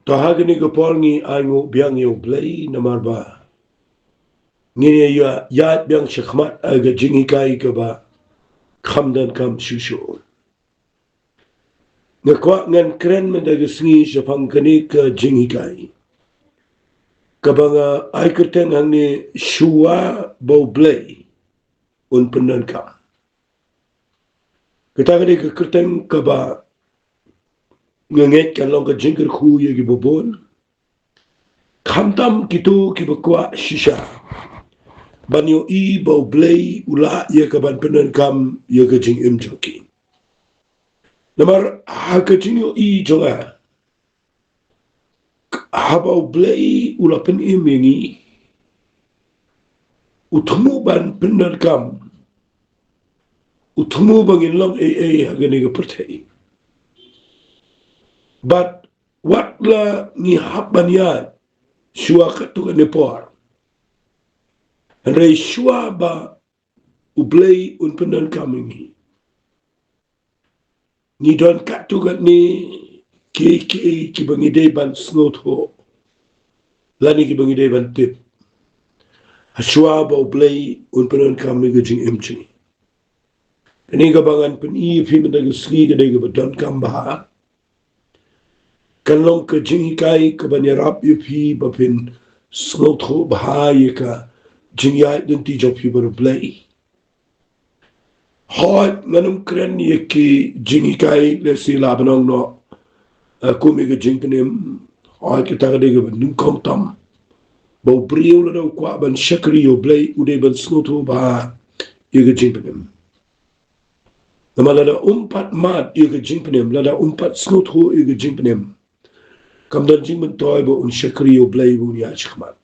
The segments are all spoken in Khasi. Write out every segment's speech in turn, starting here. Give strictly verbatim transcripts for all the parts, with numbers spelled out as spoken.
To ha kane ka por ngi ai nguh biang ïa U Blei namar ba ngin ïa ïaid biang shakhmat ha ka jinghikai kaba kham donkam shuh shuh. Nga kwah ngan kren mynta ka sngi shaphang kane ka jinghikai kaba nga ai kyrteng hangne, Shuwa ba U Blei un pyndonkam. Kata ka dei ka kyrteng kaba nga ngeit kan long ka jingkyrkhu ïa kiba bun, khamtam kito kiba kwah shisha ban ïohi ba U Blei u lah ïa ka ban pyndonkam ïa ka jingim jong ki. Namar ha ka jingïohi jong nga, haba U Blei u la pynim ïa ngi, u thmu ban pyndonkam, u thmu ba ngin long ei ei ha kane ka pyrthei. Bad wat la ngi hap ban ïaid shuwa katto katne por, hynrei shuwa ba U Blei un pyndonkam ïa ngi, ngi don katto katne kiei kiei kiba ngi dei ban sngewthuh lane kiba ngi dei ban tip ha shuwa ba U Blei un pyndonkam ïa ka jingim jong ngi. Kane kaba ngan pyni ïa phi mynta ka sngi ka dei kaba donkam bha. Kan long ka jinghikai kaban ïarap ïa phi ba phin sngewthuh bha ïa ka jingïaid lynti jong phi bad U Blei. Hooid, ngan ym kren ïa ki jinghikai lehse lah ban ong noh, eh, kum ïa ka jingpynim. Hooid, kata ka dei kaba nyngkong tam, ba u briew lada u kwah ban shakri ïa U Blei u dei ban sngewthuh bha ïa ka jingpynim. Namar lada um pat mad ïa ka jingpynim, lada um pat sngewthuh ïa ka jingpynim, kam don jingmyntoi ba un shakri ïa U Blei ba un ïaid shakhmat.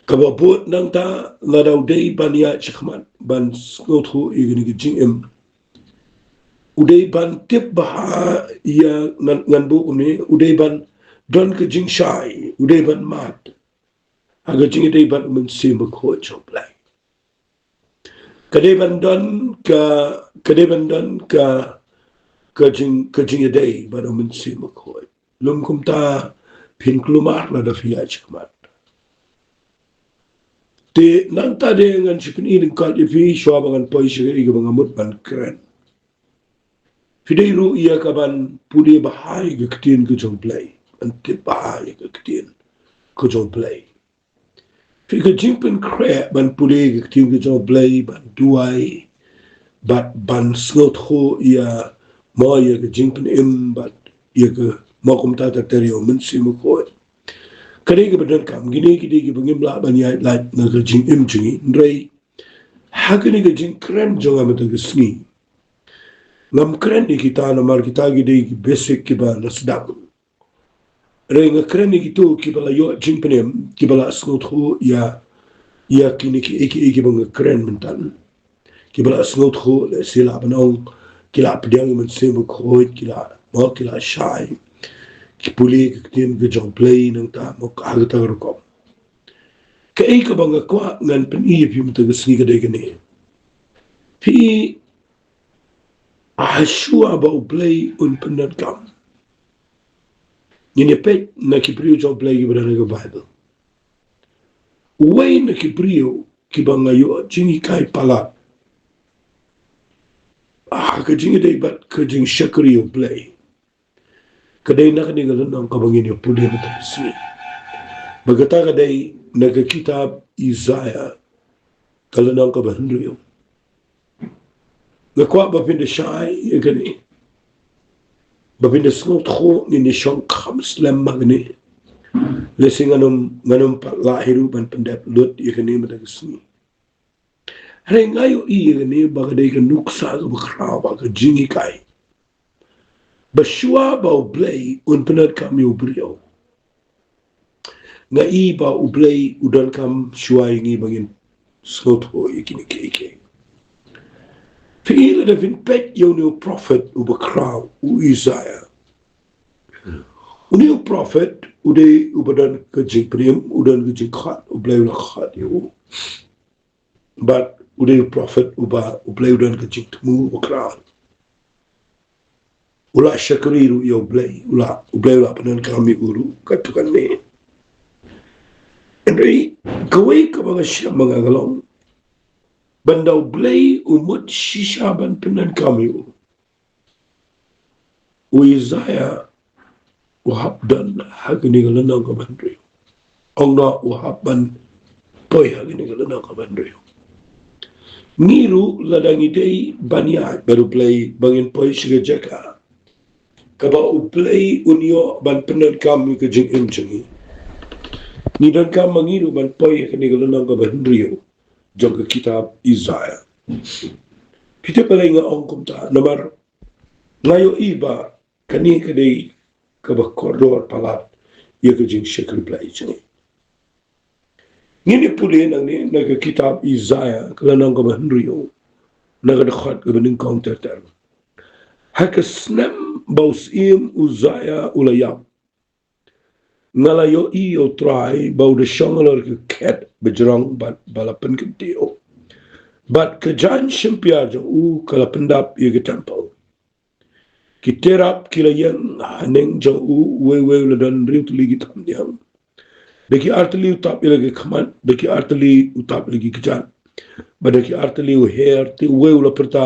Kaba bud nangta, lada u dei ban ïaid shakhmat ban sngewthuh ïa kane ka jingim, u dei ban tip bha ïa, ngan, ngan buh kumne, u dei ban don ka jingshai, u dei ban mad ha ka jingïadei bad U Mynsiem Bakhuid jong U Blei. Ka dei ban don ka, ka dei ban don ka, ka jing, ka jingïadei bad U Mynsiem Bakhuid. Lym kumta phin kulmar lada phi ïaid shakhmat. Te nangta de ngan shu pyni lyngkot ïa phi shuwa ba ngan poi sha kaei kaba nga mut ban kren. Phi dei ruh ïa kaban pule bha ïa ka ktien ka jong U Blei, ban tip bha ïa ka ktien ka jong U Blei. Phi, ka jingpynkhreh ban pule ka ktien ka jong U Blei, ban duwai bad ban sngewthuh ïa, mo, ïa ka jingpynim bad ïa ka, mo, kumta ter ter ïa U Mynsiem Bakhuid. Ka dei kaba donkam, kine ki dei kiba ngim lah ban ïaid lait na ka jingim jong ngi. Hynrei ha kane ka jingkren jong nga mynta ka sngi, ngam kren ïa kita namar kita ki dei ki basic kiba la sdang. Hynrei nga kren ïa kito kiba la ïoh jingpynim, kiba la sngewthuh ïa, ïa kine kiei kiei kiba nga kren mynta. Kiba la sngewthuh, lehse lah ban ong, ki la pdiang ïa U Mynsiem Bakhuid, ki la, mo, ki la shai, ki pule ka ktien ka jong U Blei nangta, mo, ha kata ka rukom. Kaei kaba nga kwah ngan pyni ïa phi mynta ka sngi ka dei kane. Phi, ha shuwa ba U Blei un pyndonkam, ngin ïa peit na ki briew jong U Blei kiba don ha ka Baibl. Uwei na ki briew kiba nga ïoh jinghikai palat ha ka jingïadei bad ka jingshakri ïa U Blei, ka dei na kane ka lynnong kaba ngin ïa pule mynta ka sngi. Bad kata ka dei na ka kitab Isaiah, ka lynnong kaba hynriew. Nga kwah ba phin da shai ïa kane, ba phin da sngewthuh, ngin ïa shong kham slem ma kane. Lehse ngan ym, ngan ym pat lah hi ruh ban pyndep lut ïa kane mynta ka sngi. Hynrei nga ïohi ïa kane ba ka dei ka nuksa kaba khraw, ba ka jinghikai, ba shuwa ba U Blei un pyndonkam ïa u briew, nga i ba U Blei u donkam shuwa ïa ngi ba ngin sngewthuh ïa kine kiei kiei. Phi i, lada phin peit ïa une u prophet uba khraw, u Isaiah. Une u prophet u dei uba don ka jingpynim, u don ka jingkhot, U Blei u la khot ïa u. Bad u dei u prophet uba U Blei u don ka jingthmu uba khraw. U la shakri ruh ïa U Blei, u la, U Blei u la pyndonkam ïa u ruh katto katne. Hynrei kawei kaba nga shem ma nga ka long ban da U Blei u mut shisha ban pyndonkam ïa u, u Isaiah u hap don ha kane ka lynnong kaba hynriew. Ong noh u hap ban poi ha kane ka lynnong kaba hynriew. Ngi ruh lada ngi dei ban ïaid bad U Blei ba ngin poi sha ka jaka kaba U Blei un ïoh ban pyndonkam ïa ka jingim jong ngi, ngi donkam ma ngi ruh ban poi ha kane ka lynnong kaba hynriew jong ka kitab Isaiah. Phi tip balei nga ong kumta? Namar nga ïohi ba kane ka dei kaba kordor palat ïa ka jingshakri Blei jong ngi. Ngin ïa pule nangne na ka kitab Isaiah ka lynnong kaba hynriew, na ka dkhot kaba nyngkong ter ter. Ha ka snem ba u syiem Uzziah u la ïap, nga la ïohi ïa U Trai ba u da shong halor ka khet bajrong bad ba la pynkyntiew, bad ka jaiñ shympiar jong u ka la pyndap ïa ka templ. Ki terap ki la ïeng haneng jong u, uwei uwei u la don hynriew tylli ki thapniang. Da ki artylli u tap ïa la ki khmat, da ki artylli u tap ïa la ki kjat, bad da ki artylli u her. Te uwei u la pyrta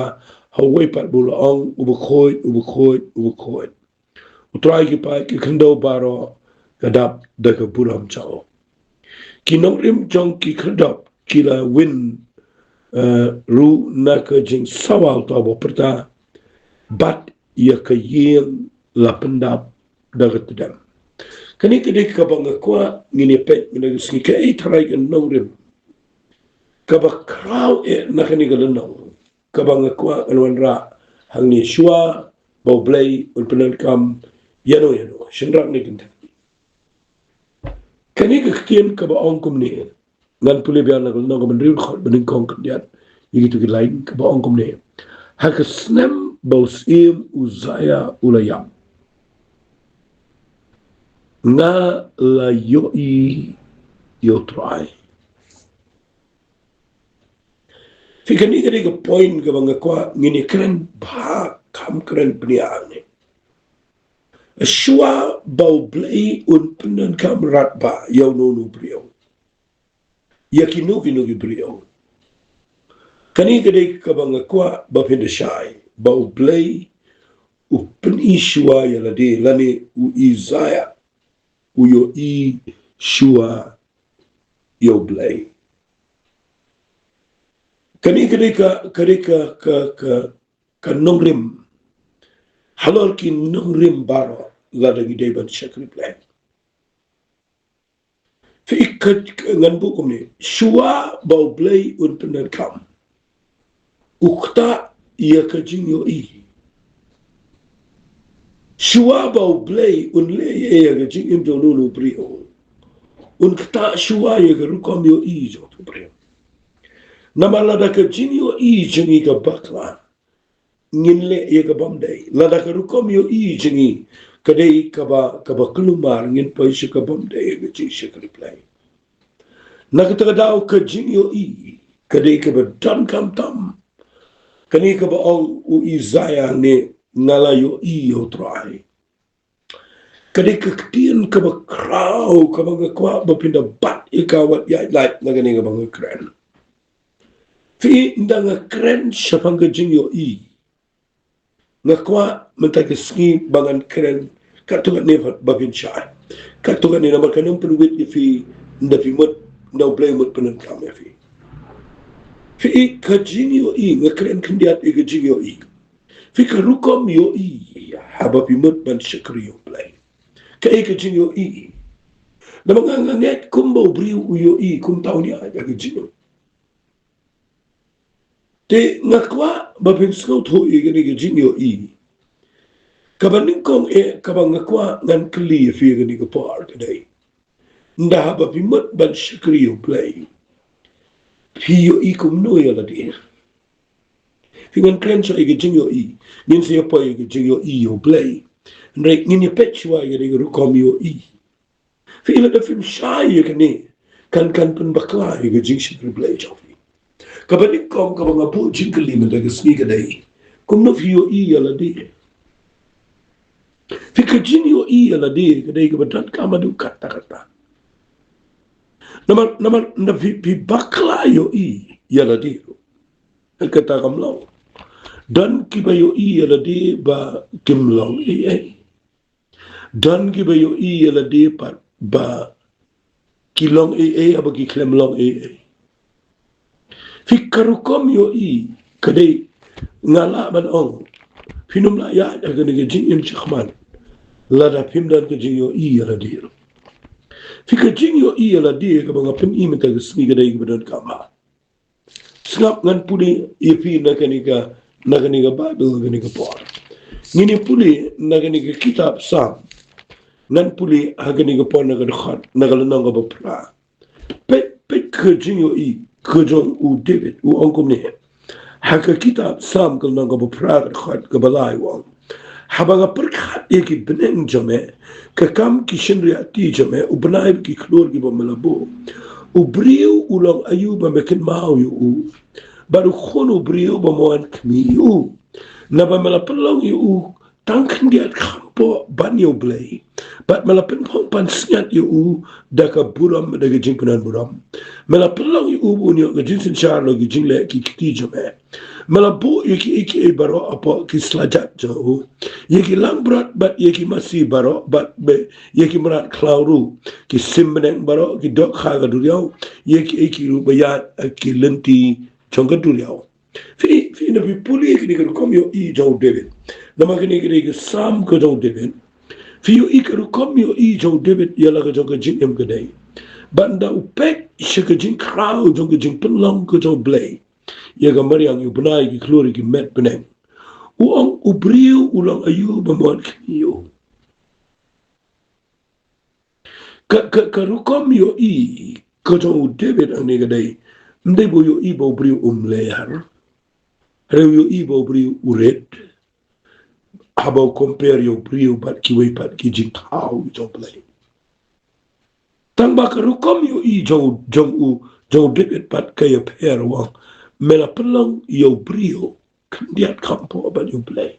ha uwei pat ba u la ong, U Bakhuid, U Bakhuid, U Bakhuid, U Trai ki paid, ki khyndew baroh ka dap da ka burom jong u. Ki nongrim jong ki khyrdop ki la win, eh, ruh na ka jingsawa uta uba pyrta, bad ïa ka ïing la pyndap da ka tdem. Kane ka dei kaba nga kwah ngin ïa peit mynta ka sngi, kaei tharai ka nongrim kaba khraw eh na kane ka lynnong kaba nga kwah ngan wanrah hangne shuwa ba U Blei un pyndonkam ïano ïano. Shynrang ne kynthei. Kane ka ktien kaba ong kumne, ngan pule biang na ka lynnong kaba hynriew, dkhot ba nyngkong khyndiat, ïa kito ki lain kaba ong kumne: Ha ka snem ba u syiem Uzziah u la ïap, nga la ïohi ïa U Trai. Phi, kane ka dei ka point kaba nga kwah ngin ïa kren bha, kham kren bniah ne. Shuwa ba U Blei un pyndonkam radbah ïa uno uno u briew, ïa kino kino ki briew, kane ka dei kaba nga kwah ba phin da shai, ba U Blei u pyni shuwa ïa lade, lane u Isaiah u ïohi shuwa ïa U Blei. Kane ka dei ka, ka dei ka, ka, ka, ka nongrim halor ki nongrim baroh lada ngi dei ban shakri Blei. Phi, ka, ka, ngan buh kumne, shuwa ba U Blei un pyndonkam, u ktah ïa ka jingïohi. Shuwa ba U Blei un leh ïa ka jingim jong uno uno u briew, un ktah shuwa ïa ka rukom ïohi jong uto u briew. Namar lada ka jingïohi jong ngi ka bakla, ngin leh ïa ka bym dei. Lada ka rukom ïohi jong ngi ka dei kaba, kaba kulmar, ngin poi sha ka bym dei, ka jingshakri Blei. Na kata ka daw ka jingïohi ka dei kaba donkam tam. Kane kaba ong u Isaiah ne, nga la ïohi ïa U Trai. Ka dei ka ktien kaba khraw kaba nga kwah ba phin da bat ïa ka wat ïaid lait na kane kaba nga kren. Phi, ynda nga kren shaphang ka jingïohi, nga kwah mynta ka sngi ba ngan kren katto katne ba phin shai. Katto katne, namar kan ym pynwit ïa phi ynda phi mut, ynda U Blei u mut pyndonkam ïa phi. Phi, ka jingïohi, nga kren khyndiat ïa ka jingïohi. Phi, ka rukom ïohi haba phi mut ban shakri ïa U Blei. Kaei ka jingïohi? Namar nga, nga ngeit kumba u briew u ïohi, kumta un ïaid ha ka jingim. Te nga kwah ba phin sngewthuh ïa kane ka jingïohi. Kaba nyngkong eh kaba nga kwah ngan kylli ïa phi ha kane ka por ka dei, ynda haba phi mut ban shakri ïa U Blei, phi ïohi kumno ïa lade? Phi, ngan kren shuwa ïa ka jingïohi, ngin sa ïa poi ïa ka jingïohi ïa U Blei. Hynrei ngin ïa peit shuwa ïa kane ka rukom ïohi. Phi, lada phim shai ïa kane, kan, kan pynbakla ïa ka jingshakri Blei jong phi. Kaba nyngkong kaba nga buh jingkylli mynta ka sngi ka dei, kumno phi ïohi ïa lade? Phi, ka jingïohi ïa lade ka dei kaba donkam haduh katta katta. Namar, namar, na phi, phi bakla ïohi ïa lade ruh, kata kam long. Don kiba ïohi ïa lade ba kim long ei ei. Don kiba ïohi ïa lade pat ba ki long ei ei, haba ki khlem long ei ei. Phi, ka rukom ïohi ka dei, nga lah ban ong, phin ym lah ïaid ha kane ka jingim shakhmat lada phim don ka jingïohi ïa lade ruh. Phi, ka jingïohi ïa lade kaba nga pyni mynta ka sngi ka dei kaba donkam. Sngap, ngan pule ïa phi na kane ka, na kane ka Baibl, na kane ka por. Ngin ïa pule na kane ka kitab Salm. Ngan pule ha kane ka por na ka dkhot, na ka lynnong kaba phra. Peit, peit ka jingïohi ka jong u David, u ong kumne. Ha ka kitab Salm ka lynnong kaba phra, ka dkhot kaba lai, u ong: Haba nga pyrkhat ïa ki bneng jong me, ka kam ki shynriahti jong me, u bnai bad ki khlur kiba me la buh. U briew u long aïu ba me kynmaw ïa u, bad u khun u briew ba me wan khmih ïa u? Naba me la pynlong ïa u tang khyndiat kham poh ban ïa U Blei, bad me la pynphong pansngiat ïa u da ka burom, da ka jingpyndonkam burom. Me la pynlong ïa u ba un ïoh ka jingsynshar halor ki jingleh ki kti jong me. Me la buh ïa kiei kiei baroh hapoh ki slajat jong u, ïa ki langbrot bad ïa ki masi baroh, bad ïa ki mrad khlaw ruh, ki sim bneng baroh, ki dohkha ka duriaw, ïa kiei kiei ruh ba ïaid ha ki lynti jong ka duriaw. Phi, phi, na phi pule ïa kane ka rukom ïohi jong u David. Namar kane ka dei ka Salm ka jong u David. Phi ïohi ka rukom ïohi jong u David ïa la ka jong ka jingim ka dei, ban da u peit sha ka jingkhraw jong ka jingpynlong ka jong U Blei ïa ka mariang, ïa u bnai, ki khlur, ki met bneng. U ong, u briew u long aïu ba me wan khmih ïa u? Ka, ka, ka rukom ïohi ka jong u David hangne ka dei, ym dei ba u ïohi ba u briew um lyer, hynrei u ïohi ba u briew u rit, haba u compare ïa u briew bad kiwei pat ki jingthaw jong U Blei. Tang ba ka rukom ïohi jong, jong u, jong u David pat ka ïapher, u ong, me la pynlong ïa u briew khyndiat kham poh ban ïa U Blei,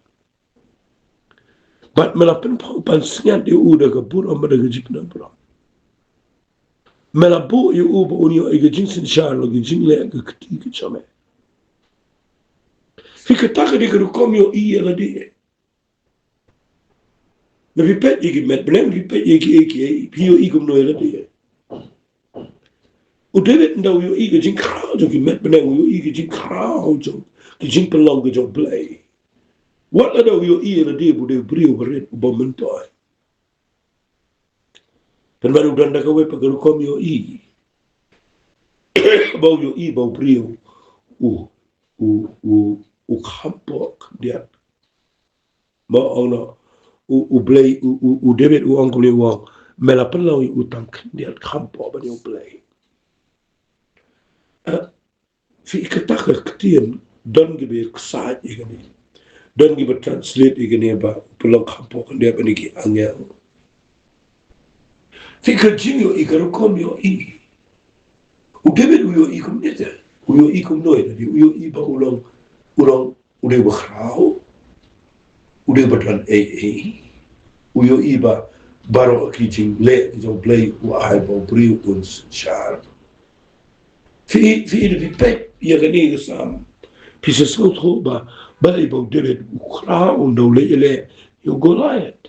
bad me la pynphong pansngiat ïa u da ka burom, da ka jingpyndonkam burom. Me la buh ïa u ba un ïoh ïa ka jingsynshar halor ki jingleh ki kti ki jong me. Phi, kata ka dei ka rukom ïohi ïa lade. Na phi peit ïa ki met bneng, phi peit ïa kiei kiei, phi ïohi kumno ïa lade? U David ynda u ïohi ka jingkhraw jong ki met bneng, u ïohi ka jingkhraw jong ki jingpynlong ka jong U Blei, wat lada u ïohi ïa lade ba u dei u briew ba rit, uba myntoi. Pynban u don da kawei pat ka rukom ïohi, ba u ïohi ba u briew u, u, u, u kham poh khyndiat. Mo, ong noh, u, U Blei, u, u, u David u ong kumne, u ong, me la pynlong ïa u tang khyndiat kham poh ban ïa U Blei. Eh, phi, kata ka ktien, don kiba ïaksaid ïa kane, don kiba translate ïa kane ba u pynlong kham poh khyndiat ban ïa ki angel. Phi, ka jingïohi, ka rukom ïohi. U David u ïohi kumne te, u ïohi kumno ïa lade? U ïohi ba u long, u long, u dei uba khraw, u dei uba don ei ei. U ïohi ba baroh ki jingleh ki jong U Blei u ai ba u briew un synshar. Phi, phi, phi peit ïa kane ka Salm, phi sa sngewthuh ba balei ba u David u khraw, u ym dei leh ïa u Goliath.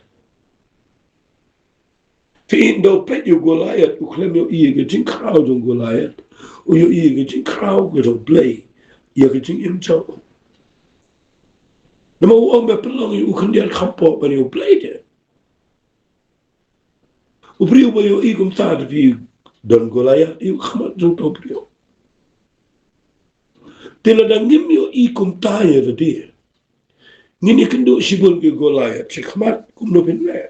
Phi, ynda u peit ïa u Goliath, u khlem ïohi ïa ka jingkhraw jong u Goliath, u ïohi ïa ka jingkhraw ka jong U Blei ïa ka jingim jong u. Namar u ong, me pynlong ïa u khyndiat kham poh ban ïa U Blei te. U briew ba ïohi kumta, te phi, don Goliath ïa u khmat jong uto u briew. Te lada ngim ïohi kumta ïa lade, ngin ïakynduh shibun ki Goliath shakhmat, kumno phin leh?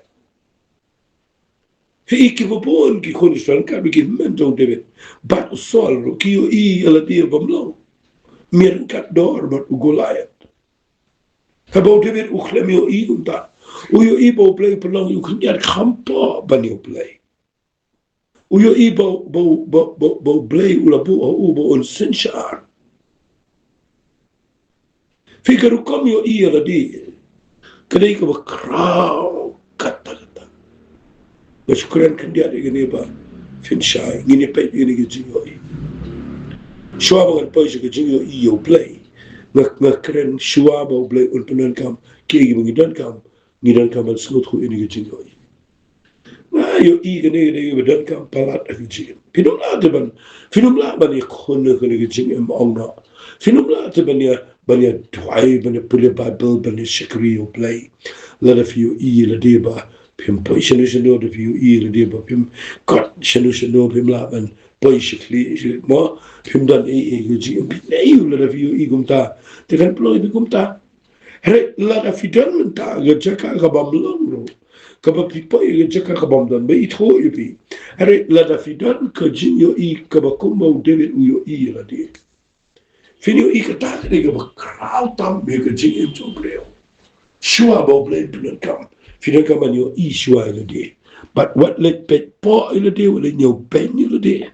Phi, kiba bun ki khun Israel, kat ba ki hynmen jong u David bad u Saul ruh, ki ïohi ïa lade bym long miet ryngkat dor bad u Goliath. Haba u David u khlem ïohi kumta, u ïohi ba U Blei u pynlong ïa u khyndiat kham poh ban ïa U Blei. U ïohi ba, ba, ba, ba, ba U Blei u la buh ha u ba un synshar. Phi, ka rukom ïohi ïa lade ka dei kaba khraw kat Nga shu kren khyndiat ïa kane ba phin shai, ngin ïa peit ïa kane ka jingïohi. Shuwa ba ngan poi sha ka jingïohi ïa U Blei, nga, nga kren shuwa ba U Blei un pyndonkam kiei kiei ba ngi donkam, ngi donkam ban sngewthuh ïa kane ka jingïohi. Nga ïohi kane ka dei kaba donkam palat ha ka jingim. Phin ym lah te ban, phin ym lah ban ïakhun ha kane ka jingim, ong noh. Phin ym lah te ban ïa, ban ïa duwai, ban ïa pule Baibl, ban ïa shakri ïa U Blei. Lada phi ïohi lade ba phim poi shano shano, lada phi ïohi lade ba phim kot shano shano, phim lah ban poi sha khlieh, sha khlieh mo, phim don ei ei ha ka jingim, phin ïohi lada phi ïohi kumta. Te kan pynlong ïa phi kumta. Hynrei lada phi don mynta ha ka jaka ka bym long ruh, kaba phi poi ha ka jaka ka bym don ba ithuh ïa phi. Hynrei lada phi don ka jingïohi kaba kumba u David u ïohi ïa lade, phin ïohi kata ka dei kaba khraw tam ïa ka jingim jong u briew. Shuwa ba U Blei un pyndonkam, phi donkam ban ïohi shuwa ïa lade. Bad wat leit peit poh ïa lade, wat leit ñiewbeiñ ïa lade.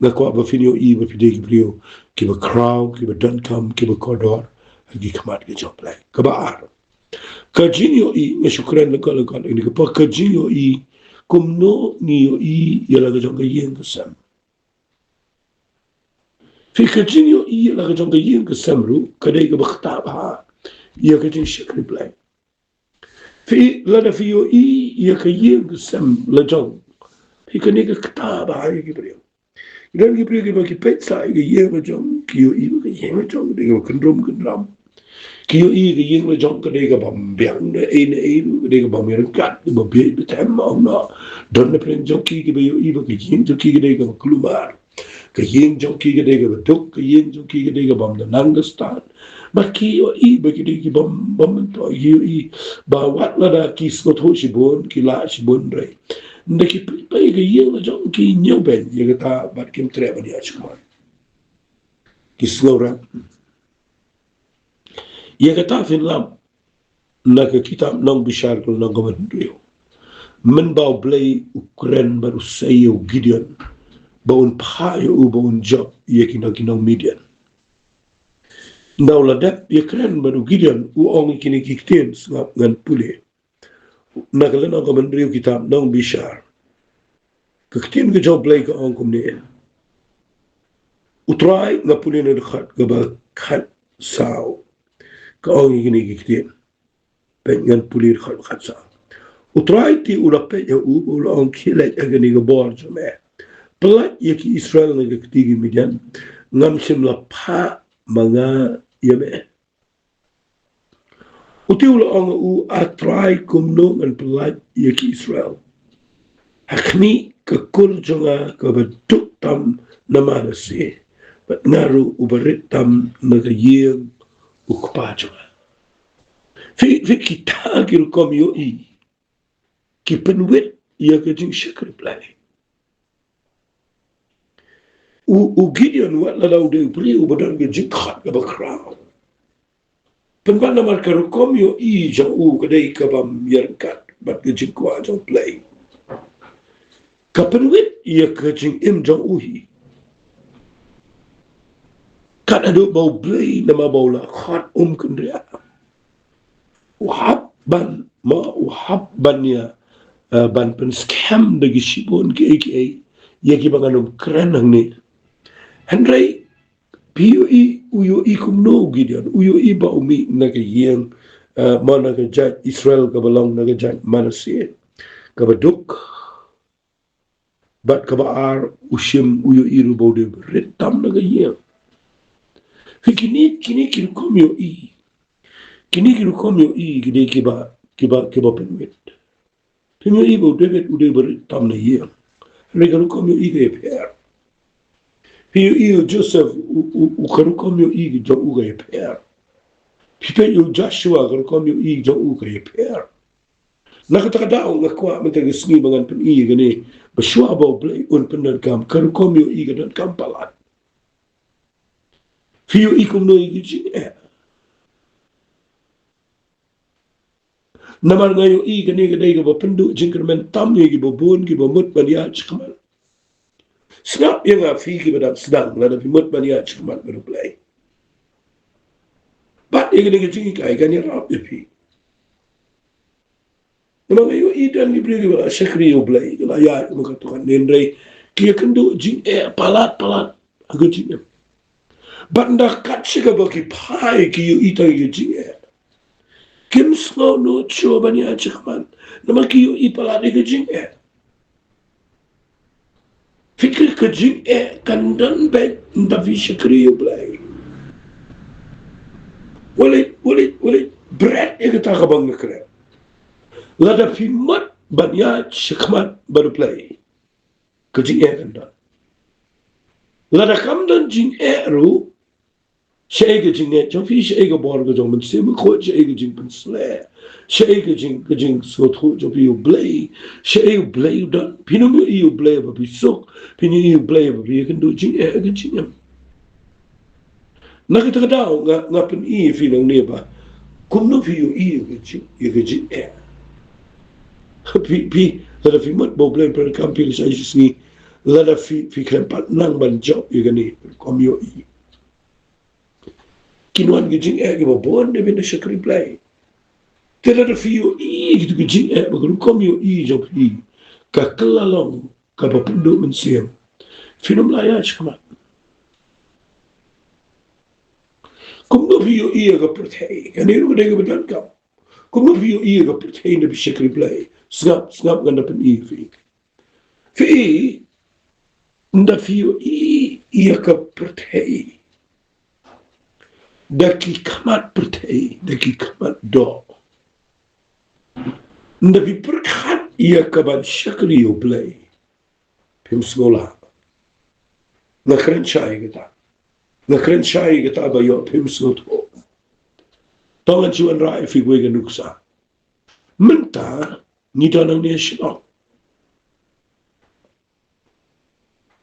Nga kwah ba phin ïohi ba phi dei ki briew kiba khraw, kiba donkam, kiba kordor ha ki khmat ki jong U Blei. Kaba ar, ka jingïohi, nga shu kren lyngkot lyngkot ïa kane ka por, ka jingïohi kumno ngi ïohi ïa la ka jong ka ïing ka sem. Phi, ka jingïohi ïa la ka jong ka ïing ka sem ruh ka dei kaba ktah bha ïa ka jingshakri Blei. Phi, lada phi ïohi ïa ka ïing ka sem la jong phi, kane ka ktah bha ïa ki briew. Ki don ki briew kiba ki peit sa ïa ka ïing la jong, ki ïohi ba ka ïing la jong ka dei kaba kynrum kynram. Ki ïohi ka ïing la jong ka dei kaba ym biang na ei na ei, ka dei kaba ym ryngkat, kaba bieit ba them, ong noh. Don na pdeng jong ki kiba ïohi ba ka ïing jong ki ka dei kaba kulmar. Ka ïing jong ki ka dei kaba duk, ka ïing jong ki ka dei kaba ym da nang da stad. Bad ki ïohi ba ki dei ki bym, bym myntoi, ki ïohi ba wat lada ki sngewthuh shibun, ki lah shibun, hynrei ynda ki peit ïa ka ïing la jong ki ñiewbeiñ ïa kata bad kim treh ban ïaid shakhmat. Ki sngew rep. Ïa kata phin lap na ka kitab Nongbishar ka lynnong kaba hynriew. Mynba U Blei u kren bad u sei ïa u Gideon ba un phah ïa u ba un jop ïa ki nong, ki nong Midian. Ynda u la dep ïakren bad u Gideon, u ong ïa kine ki ktien, sngap, ngan pule. Na ka lynnong kaba hynriew kitab Nongbishar, ka ktien ka jong U Blei ka ong kumne. U Trai, nga pule na dkhot kaba khatsaw, ka ong ïa kine ki ktien. Peit, ngan pule dkhot khatsaw. U Trai te u la peit ïa u, u la ong, khie leit ha kane ka bor jong me, pyllait ïa ki Israel na ka kti ki Midian. Ngam shym la phah ma nga ïa me. U te u la ong ha u, A Trai, kumno ngan pyllait ïa ki Israel? Ha khmih, ka kur jong nga kaba duk tam na Manasseh, bad nga ruh uba rit tam na ka ïing u kpa jong nga. Phi, phi, kita ki rukom ïohi ki pynwit ïa ka jingshakri Blei. U, u Gideon, wat lada u dei u briew uba don ka jingkhot kaba khraw, pynban namar ka rukom ïohi jong u ka dei kaba ym ïaryngkat bad ka jingkwah jong U Blei, ka pynwit ïa ka jingim jong u hi. Kat haduh ba U Blei, namar ba u la khot, um kynriah. U hap ban, ma, u hap ban ïa, eh, ban pynskhem da ki shibun kiei kiei ïa kiba ngan ym kren hangne. Hynrei phi ïohi, u ïohi kumno u Gideon? U ïohi ba u mih na ka ïing, eh, ma, na ka jait Israel kaba long na ka jait Manasseh kaba duk. Bad kaba ar, u shim, u ïohi ruh ba u dei uba rit tam na ka ïing. Phi, kine, kine ki rukom ïohi, kine ki rukom ïohi ki dei kiba, kiba, kiba pynwit. Phi ïohi ba u David u dei uba rit tam na ïing, hynrei ka rukom ïohi ka ïapher. Phi ïohi u Joseph, u, u, u, ka rukom ïohi jong u ka ïapher. Phi peit ïa u Joshua, ka rukom ïohi jong u ka ïapher. Na kata ka daw nga kwah mynta ka sngi ba ngan pyni ïa kane, ba shuwa ba U Blei un pyndonkam, ka rukom ïohi ka donkam palat. Phi ïohi kumno ïa ki jingeh? Namar nga ïohi kane ka dei kaba pynduh jingkyrmen tam ïa kiba bun, kiba mut ban ïaid shakhmat. Sngap ïa nga, phi kiba dang sdang, lada phi mut ban ïaid shakhmat bad U Blei, bad ïa kane ka jinghikai kan ïarap ïa phi. Namar nga ïohi don ki briew kiba la shakri ïa U Blei, ki la ïaid kum ka dukan, hynrei ki ïakynduh jingeh palat palat ha ka jingim. Bad ynda kat shaba ki phai ki ïohi tang ïa ka jingeh, kim sngew noh shuh ban ïaid shakhmat, namar ki ïohi palat ïa ka jingeh. Phi kren ka jingeh kan don beit ynda phi shakri ïa U Blei. Wat leit, wat leit, wat leit bret ïa kata kaba nga kren. Lada phi mut ban ïaid shakhmat bad U Blei, ka jingeh kan don. Lada kam don jingeh ruh, shaei ka jingngeit jong phi, shaei ka bor ka jong U Mynsiem Bakhuid, shaei ka jingpynshlur, shaei ka jing, ka jingsngewthuh jong phi ïa U Blei, shaei U Blei u don. Phin ym ïohi ïa U Blei ba phi suk, phin ïohi ïa U Blei ba phi ïakynduh jingeh ha ka jingim. Na kata ka daw nga, nga pyni ïa phi nangne ba kumno phi ïohi ïa ka jing, ïa ka jingeh. Phi, phi, lada phi mut ba U Blei un pyndonkam phi lashai shisngi, lada phi, phi khlem pat nang ban jop ïa kane, khlem ïohi. Kin wan ki jingeh kiba bun da phin da shakri Blei. Te lada phi ïohi kito ki jingeh ba ka rukom ïohi jong phi ka kylla long kaba pynduh mynsiem, phin ym lah ïaid shakhmat. Kumno phi ïohi ïa ka pyrthei, kane ruh ka dei kaba donkam. Kumno phi ïohi ïa ka pyrthei ynda phi shakri Blei? Sngap, sngap, ngan da pyni ïa phi. Phi, ynda phi ïohi ïa ka pyrthei da ki khmat pyrthei, da ki khmat doh, ynda phi pyrkhat ïa ka ban shakri ïa U Blei, phim sngew lah. Nga kren shai ïa kata. Nga kren shai ïa kata ba ïoh phim sngewthuh. To ngan shu wanrah ïa phi kawei ka nuksa. Mynta ngi don hangne ha Shillong.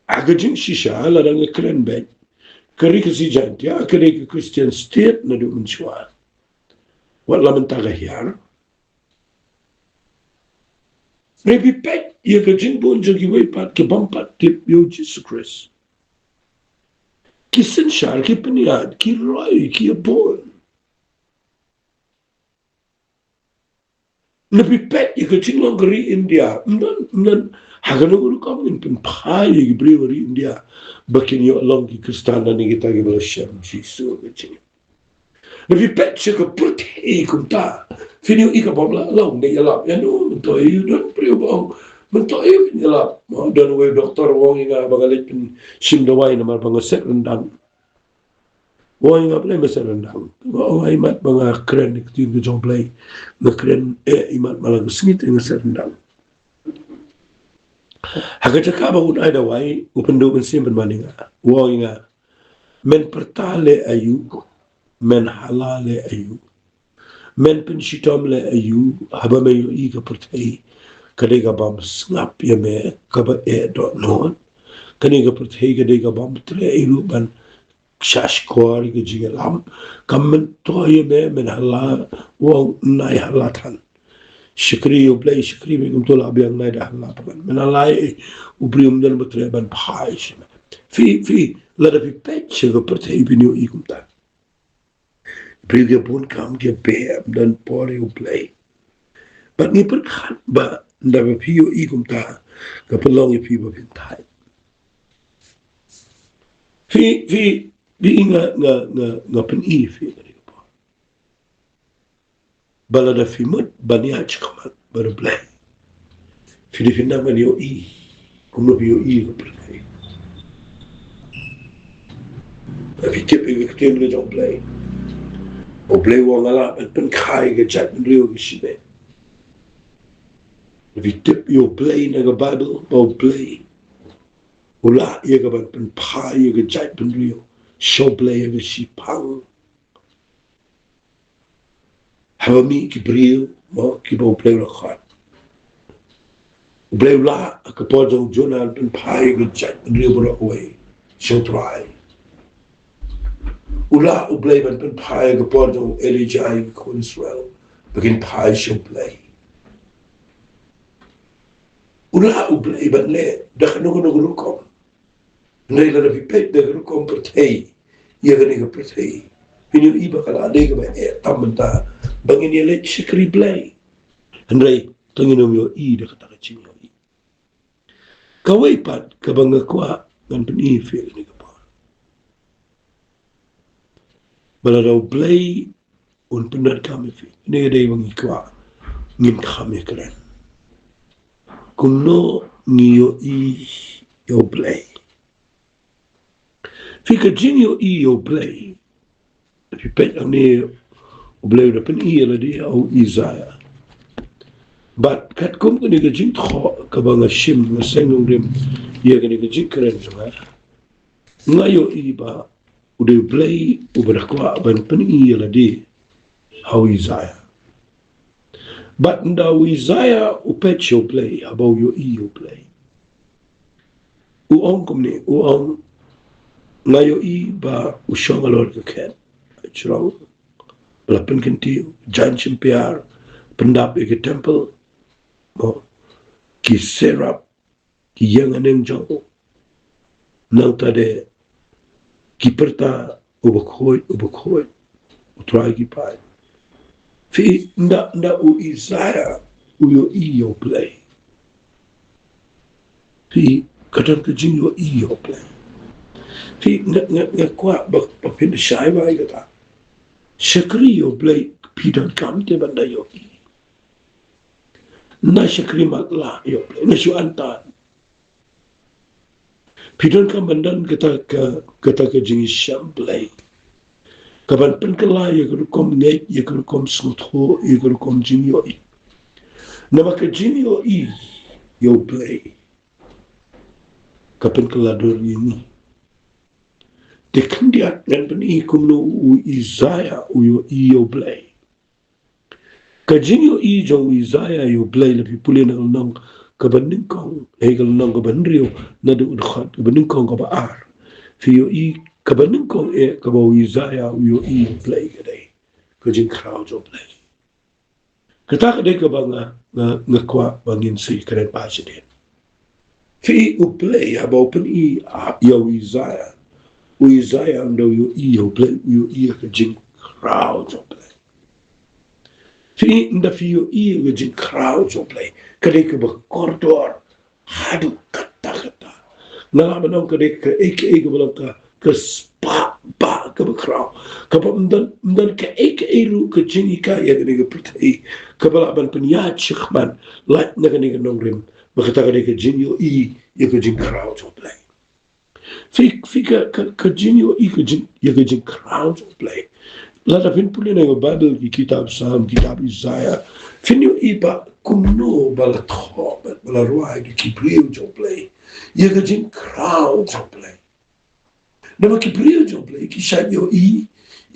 Ha ka jingshisha lada nga kren beit, ka Ri Khasi Jaiñtia ka dei ka Christian state naduh mynshuwa. Wat la mynta ka hiar. Hynrei phi peit ïa ka jingbun jong kiwei pat ki bym pat tip ïa U Jisu Khrist. Ki synshar, ki pynïaid, ki roi, ki ïabun. Lada phi peit ïa ka jinglong ka ri India, ym don, ym don ha kano kano ka rukom ngin pynphai ïa ki briew ha ri India ba kin ïoh long ki Khristan lane kita kiba la shem Jisu ha ka jingim. Lada phi peit sha ka pyrthei kumta, phin ïohi ka bym lah long. Nga ïalap ïano, mynta ïa u don briew ba ong, mynta ïa phin ïalap. Mo, don uwei u doktor u ong ïa nga ba nga leit pynshim dawai namar ba nga set ryndang. U ong ïa nga, balei me set ryndang? Nga ong, ai mat ba nga kren ïa ka ktien ka jong U Blei, nga kren eh imat ba la ka sngi te nga set ryndang. Ha ka jaka ba un ai dawai, u pynduh mynsiem pynban ïa nga. U ong ïa nga, men pyrta leh aïu, men hala leh aïu, men pynshitom leh aïu, haba me ïohi ka pyrthei ka dei ka bym sngap ïa me, kaba eh dohnud. Kane ka pyrthei ka dei ka bym treh ei ruh ban shahshkor ïa ka jingïalam. Kam, men to ïa me, men hala, u ong, nai hala than. Shakri ïa U Blei, shakri, me kumto lah biang, nai da hala than. Men hala ïa u briew, ym don ba treh ban phai sha me. Phi, phi, lada phi peit sha ka pyrthei phin ïohi kumta. Briew ki bun kam ki beh, ym don por ïa U Blei. Bad ngi pyrkhat ba ynda ba phi ïohi kumta, ka pynlong ïa phi ba phin thait. Phi, phi, phi, nga, nga, nga, nga pyni ïa phi ka dei ba lada phi mut ban ïaid shakhmat bad U Blei, phi dei phin nang ban ïohi kumno phi ïohi ka pyrthei. Lada phi tip ïa ka ktien ka jong U Blei, U Blei u ong nga lah ban pynkha ïa ka jaitbynriew ka shibit. Lada phi tip ïa U Blei na ka Baibl, ba U Blei u lah ïa ka ban pynphai ïa ka jaitbynriew sha U Blei ha ka shiphang. Haba mih ki briew, mo, kiba U Blei u la khot. U Blei u lah ha ka por jong u Jonah ban pynphai ïa ka jaitbynriew baroh kawei sha U Trai. U lah U Blei ban pynphai ha ka por jong u Elijah ïa ki khun Israel ba kin phai sha U Blei. U lah U Blei ban leh da kano kano ka rukom. Hynrei lada phi peit da ka rukom pyrthei ïa kane ka pyrthei, phin ïohi ba ka la dei kaba eh tam mynta ba ngin ïaleit shakri Blei. Hynrei Tang ngin ym ïohi da kata ka jingïohi. Kawei pat kaba nga kwah ngan pyni ïa phi kane ka por, ba lada U Blei un pyndonkam ïa phi, kane ka dei ba ngi kwah ngin kham ïakren. Kumno ngi ïohi ïa U Blei? Phi, ka jingïohi ïa U Blei, phi peit hangne, U Blei u da pyni ïa lade ha u Isaiah. Bad katkum kane ka jingthoh kaba nga shim, nga seng nongrim ïa kane ka jingkren jong nga, nga ïohi ba u dei U Blei uba da kwah ban pyni ïa lade ha u Isaiah. Bad ynda u Isaiah u peit sha U Blei, haba u ïohi ïa U Blei, u ong kumne, u ong, nga ïohi ba u shong halor ka khet jrong ba la pynkyntiew, jaiñ shim piar pyndap ïa ka temple, mo, ki seraph ki ïeng haneng jong u. Nangta de ki pyrta, Uba khuid, uba khuid, U Trai ki paid. Phi, ynda, ynda u Isaiah u ïohi ïa U Blei, phi, ka don ka jingïohi ïa U Blei. Phi, nga, nga, nga kwah ba, ba phin shai ba ïa kata. Shakri ïa U Blei, phi donkam te ban da ïohi. Na shakri matlah ïa U Blei, na shu antan. Phi donkam ban don kata ka, kata ka jingïashem Blei, ka ban pynkylla ïa ka rukom ngeit, ïa ka rukom sngewthuh, ïa ka rukom jingïohi. Namar ka jingïohi ïa U Blei ka pynkylla dur ïa ngi. Te khyndiat ngan pyni kumno u Isaiah u ïohi ïa U Blei. Ka jingïohi jong u Isaiah ïa U Blei, lada phi pule na ka lynnong kaba nyngkong, eh, ka lynnong kaba hynriew, naduh u dkhot kaba nyngkong, kaba ar, phi ïohi kaba nyngkong, eh, kaba u Isaiah u ïohi ïa U Blei, ka dei ka jingkhraw jong U Blei. Kata ka dei kaba nga, nga, nga kwah ba ngin sa ïakren bha shadien. Phi, U Blei haba u pyni ïa u Isaiah, u Isaiah ynda u ïohi ïa U Blei, u ïohi ïa ka jingkhraw jong U Blei. Phi, ynda phi ïohi ïa ka jingkhraw jong U Blei, ka dei kaba kordor haduh katta katta. Nga lah ban ong ka dei kaei kaei kaba long ka, ka spah ba kaba khraw, kaba ym don, ym don kaei kaei ruh ka jinghikai ha kane ka pyrthei kaba lah ban pynïaid shakhmat lait na kane ka nongrim. Ba kata ka dei ka jingïohi ïa ka jingkhraw jong U Blei. Phi, phi, ka, ka, ka jingïohi ka jing, ïa ka jingkhraw jong U Blei, lada phin pule na ka Baibl, ki kitab Salm, kitab Isaiah, phin ïohi ba kumno ba la thoh bad ba la rwai da ki briew jong U Blei ïa ka jingkhraw jong U Blei. Namar ki briew jong U Blei ki shait ïohi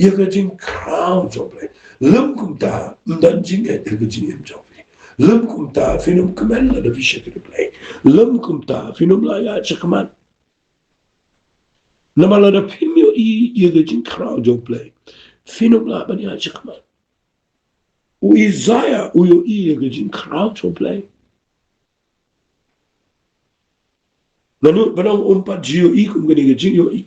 ïa ka jingkhraw jong U Blei. Lym kumta, ym don jingngeit ha ka jingim jong phi. Lym kumta, phin ym kmen lada phi shakri Blei. Lym kumta, phin ym la ïaid shakhmat. Namar lada phim ïohi ïa ka jingkhraw jong U Blei, phin ym lah ban ïaid shakhmat. U Isaiah u ïohi ïa ka jingkhraw jong U Blei. Ngan nud ban ong um pat ju ïohi kum kane ka jingïohi.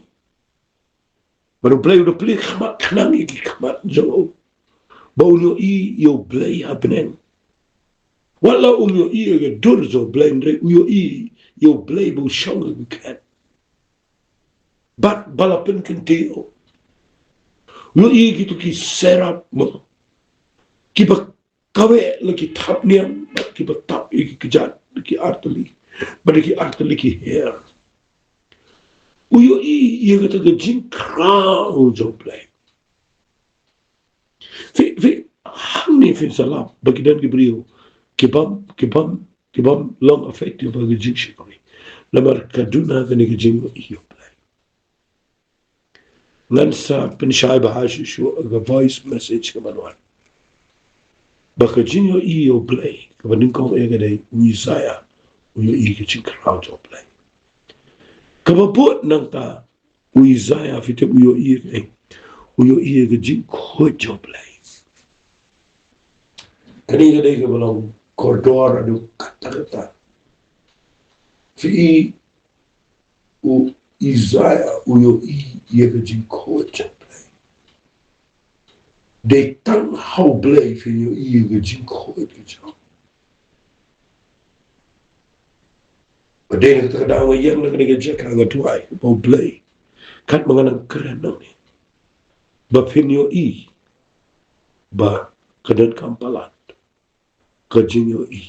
Bad U Blei u da plie khmat khnang ïa ki khmat jong u, ba un ïohi ïa U Blei ha bneng. Wat la um ïohi ïa ka dur jong U Blei, hynrei u ïohi ïa U Blei ba u shong ha ka khet. Bad ba la pynkyntiew. U ïohi ïa kito ki seraph, mo, kiba kaweh la ki thapniang, bad kiba tap ïa ki kjat da ki artylli, bad da ki artylli ki her. U ïohi ïa kata ka jingkhraw jong U Blei. Phi, phi, hangne phin sa lap ba ki don ki briew kibym, kibym, kibym long effective ha ka jingshakri. Namar ka duna kane ka jingïohi ïa U Blei. Ngan sa pynshai bha shuh shuh ha ka voice message ka ban wan, ba ka jingïohi ïa U Blei kaba nyngkong eh ka dei u Isaiah u ïohi ïa ka jingkhraw jong U Blei. Kaba bud nangta, u Isaiah, phi tip u ïohi ïa kaei? U ïohi ïa ka jingkhuid jong U Blei. Kane ka dei kaba long kordor haduh katta katta. Phi, u Isaiah u ïohi ïa ka jingkhuid jong U Blei. Dei tang ha U Blei phin ïohi ïa ka jingkhuid ka jong U. Ba dei na kata ka daw nga ïeng na kane ka jaka nga duwai ba U Blei, katba nga nang kren nangne, ba phin ïohi ba ka donkam palat ka jingïohi.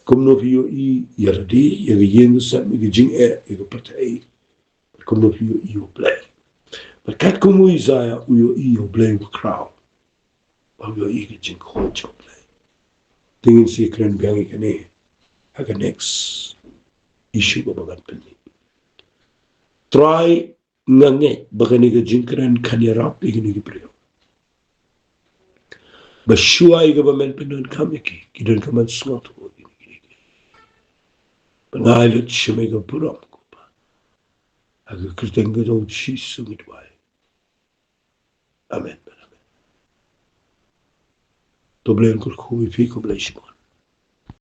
Kumno phi ïohi ïa lade, ïa ka ïing ka sem, ïa ka jingeh, ïa ka pyrthei, kumno phi ïohi ïa U Blei. Bad katkum u Isaiah u ïohi ïa U Blei uba khraw, ba u ïohi ka jingkhot jong U Blei. Te ngin sa kren biang ïa kane ha ka next issue kaba ngan pyni. Trai, nga ngeit ba kane ka jingkren kan ïarap ïa kine ki briew, ba shuwa ïa kaba men pyndonkam ïa ki, ki donkam ban sngewthuh ïa kine ki. Ba nga ai lut sha me ka burom, Kpa, ha ka kyrteng ka jong U Jisu ngi duwai. Amen. Amen. To U Blei un kyrkhu ïa phi, khublei shibun.